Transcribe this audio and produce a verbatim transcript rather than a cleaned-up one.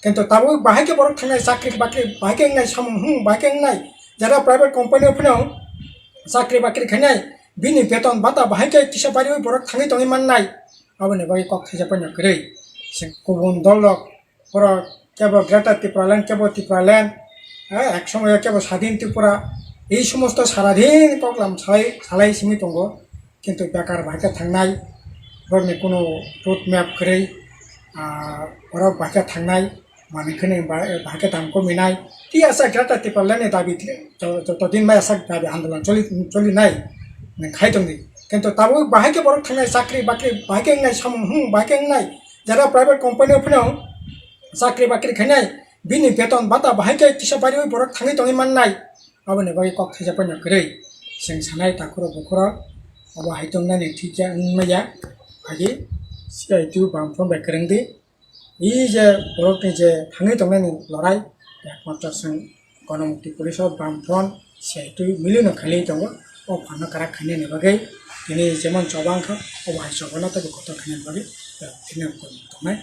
Kintu tabuk bahai khe borok thangnai, chakri bakri bahai khe wngnai, samung hum bahai khe wngnai, jara private company o phano chakri bakri khainai, bini beton bata bahai khe kisa bariwi borok thangwi tongwi mannai. Aboni bagwi kok thaijakmani kwrwi. Chwng kubun dol rok, borok kebo Greater Tipraland, kebo Tipraland, eh, ek somoyo kebo Sadin Tripura, ei somosto saradin koklam salai, salai simi tongo. Kintu bekar bahai khe thangnai, borokni kunu road map kwrwi, ah, borok bahai khe thangnai, manwi kheno ba-, bahai khe dam kominai. Tei aswk Greater Tipraland ni dabi, jo-, joto din mai aswk dabi andolon choli, cholinai, nwng khai tongdi. Kintu tabuk bahai khe borok thangnai, chakri bakri bahai khe wngnai, samung hum bahai khe wngnai, jara private company o phano chakri bakri khainai, bini beton bata bahai khe kisa bariwi borok thangwi tongwi mannai. Aboni bagwi kok thaijakmani kwrwi. Chwng sanai takhurok bukhurok, obo hai tongnani thikya wngmaya. Agi C I T U bam phone bai kwrwngdi. I je borokni je thangwi tongnani lorai, ekmatro chwng Ganamukti Porishad, Bamfront, C I T U milino khailai tongo. O phanno kwrak khainani bagwi tini jemon choba wngkha, obo hai chobano teibo kotor khainani bagwi, eh, tini ang koi tongnai.